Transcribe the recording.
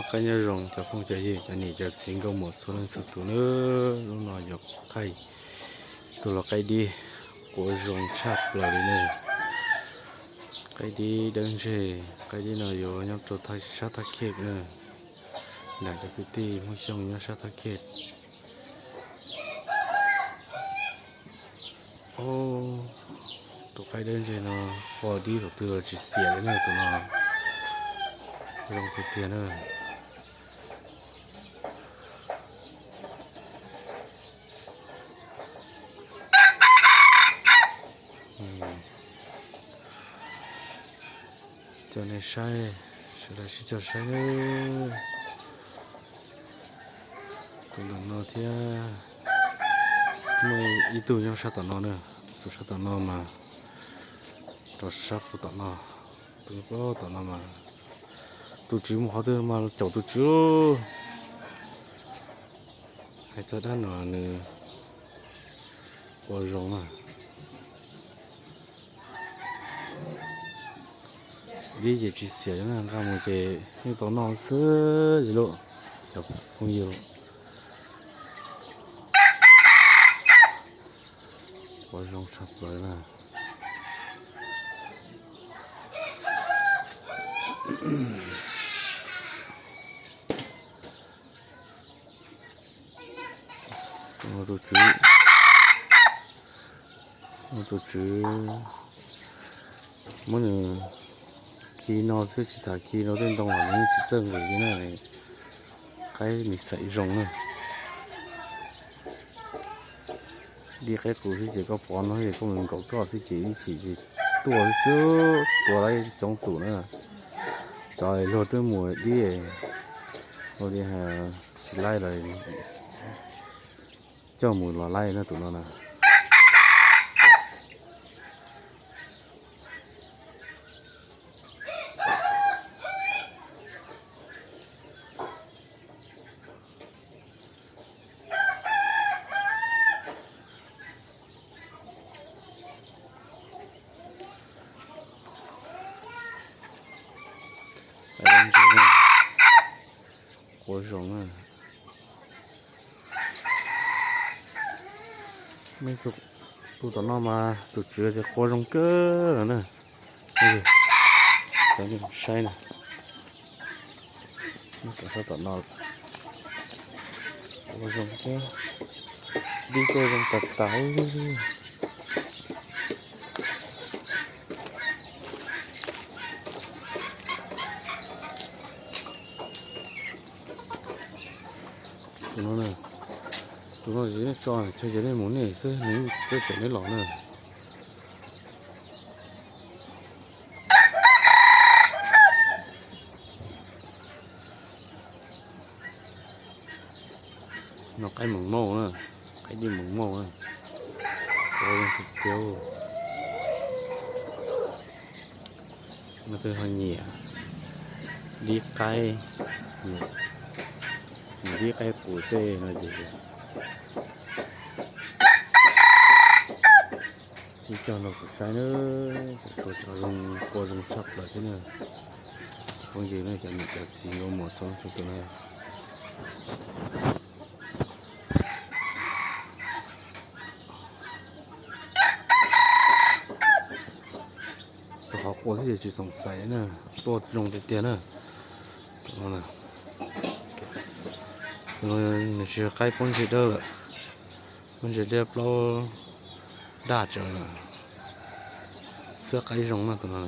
Qab nyob zoo cov phooj cov ywg, cov niam cov txiv nkauj muam txhua leej txhua tus na. Hnub no yuav thaij tus lau qaib dib quav zoo tshaj plaws li na. Qaib dib dawb ntseg, qaib dib no yuav nyob rau sab Thaj Khej na. Nram cov kwv tij Hmoob Xyooj nyob sab Thaj Khej. Tus qaib dawb ntseg no, quav dib thaum twg los tsis xiam li na tus no. Zoo tiag tiag na. Coj nej saib, sawv daws sib coj saib na. Tus ntawm no thiab, muaj ib tug nyob sab tom no na. Tus sab tom no mas, rau sab puag tom no, tus puag tom no mas, tus tswv mus qhov twg mas caum tus tswv. Hais txog dab no nws quav zoo na. Dib ces tsis xiam na, nqa mus ces yeej tau noj xwb li lauj cov phooj ywg. Quav zoo tshaj plaws na. Tus tswv, tus tswv muab nws khi no xwb, tsis tas khi rau tej ntoo los nws yeej tsis txawj nqis li na. Qaib mis xaim zoo na. Dib qaib qus xwb ces koj pov no ces koj mus nkaum koj xwb ces ib chim ces tuaj xwb, tua laib coob tus na. Cov luag twb mus dib ua li tsis laib lawm, coj mus los laib na tus no na. Quav zoo na. Tus tom no mas tus tswv tias quav zoo kawg los na. Saib na. Tom no quav zoo thiab, dib tuaj zoo tas tas. Tus no, tus no ces nej tso chaw ces nej mus nej xwb, nws twb cawm neb los na. No qaib meem mauj na, qaib dib meem mauj na. Ua tiag, no twb ho nyiam dib qaib, nyiam dib qaib qus tej no ces sib coj nrog kuv saib na. Txhua cov zoo, quav zoo tshaj plaws thiab na. Phooj ywg na, cov niam cov txiv nkauj muam txhua leej txhua tus na. Txog qhov quaj xwb ces tsis xoom xaiv na, tuaj zoo tiag tiag na. Nws tsis yog qaib pob ntseg dawb lawm, pob ntseg dawb plaub daj tsawv lawm, xwb qaib zoo na tus no.